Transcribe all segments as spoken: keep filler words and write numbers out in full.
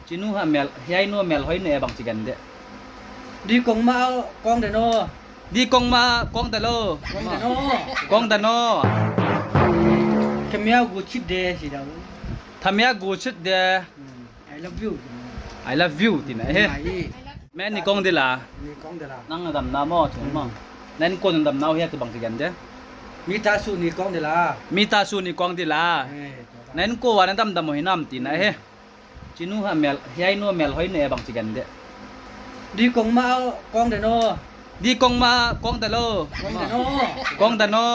Chinu ha mel, hiai nu mel hoi ne bang chi gen de. Di kong ma kong de no. Di kong ma kong de lo. Kong de no. Kong de no. Kemia gu chit de si da. Thamia gu chit de. Hmm. I love you. I love you, tina, eh. Ai. Me ni kong dila. Ni kong dila. Nang dam na mo, chun mo. Hmm. Nen kon dam na o hia tu bang chi gen de. Mi ta su ni kong dila. Mi ta su ni kong dila. Eh, to ta. Nen ko wa na dam dam mo hinam, tina, eh. Chinu ha mel, hiai nu mel hoi ne bang chi gen de. Di kong ma kong de no. Di kong ma kong de lo. Kong de no. Kong de no.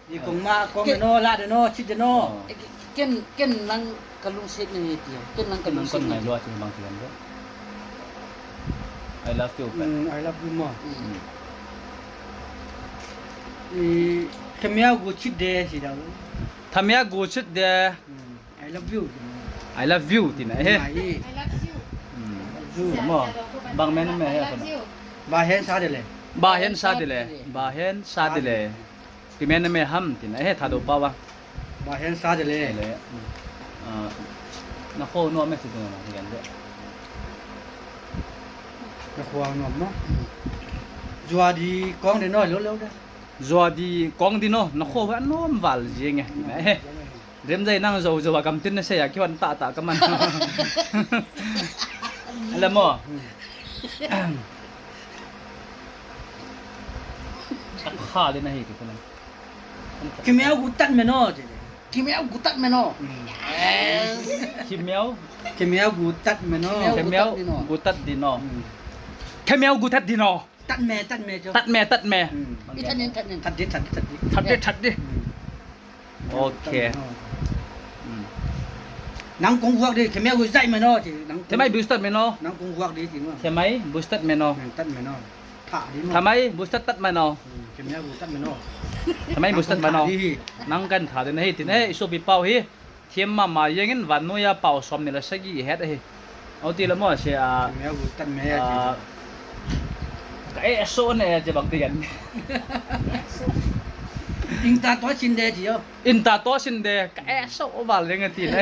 Di kong ma kong de no, la de no, chit de no. Oh. Eh, ken, ken nang ka lungset ne ti. Ken nang ka lungset ne. Nang kon ngai lo chi bang chi gen de. I love you, pen. Mm, I love you more. Mm. I, kemia gu chit de si da. Thamia gu chit de. Mm. I love you. I love you, tina, eh. Ai. Hmm. Mo, bang men me he. Ba hen sa de le. Ba hen sa de le. Ba hen sa de le. Ti men me ham, tina, eh, tha do pa wa. Ba hen sa de le. Le. Ah, na kho no me si tina, tina de. Na kho no mo. Jua di kong de no lo lo de. Jua di kong di no, na kho wa nom val jing e, tina, eh. Rem jai nang jo jo a kam tin na sei a ki wan ta ta ka man. Ala mo. Ka kha de na hi ki kala. Kemia gu tat me no. Kemia gu tat me no. Hmm. Yes. Kemia. Kemia gu tat me no. Kemia gu tat di no. Hmm. Kemia gu tat di no. Tat me, tat me chu. Tat me, tat me. Hmm. Tat di, tat di. Tat di, tat di. Hmm. Ok. Hmm. Nang kong vuak di, kemia gu zai me no, chi. Nang kong, kemia gu tat me no. Nang kong vuak di, chi no. Kemia gu tat me no. Hmm, tat me no. Tha di no. Kemia gu tat me no. Hmm, kemia gu tat me no. Kemia gu tat me no. Nang kong tha di. Nang kan tha di na hi, tina, hmm, i sopi pau hi. Thiam mama jeng in vannoiya pau som ni le sagi het ahi. Au ti le mo se a. Kemia gu tat me a, a, chi. Ka e so ne che bang ti gen. Ing ta to sin de chi yo. Ing ta to sin de, ka e so o val jeng ti ne.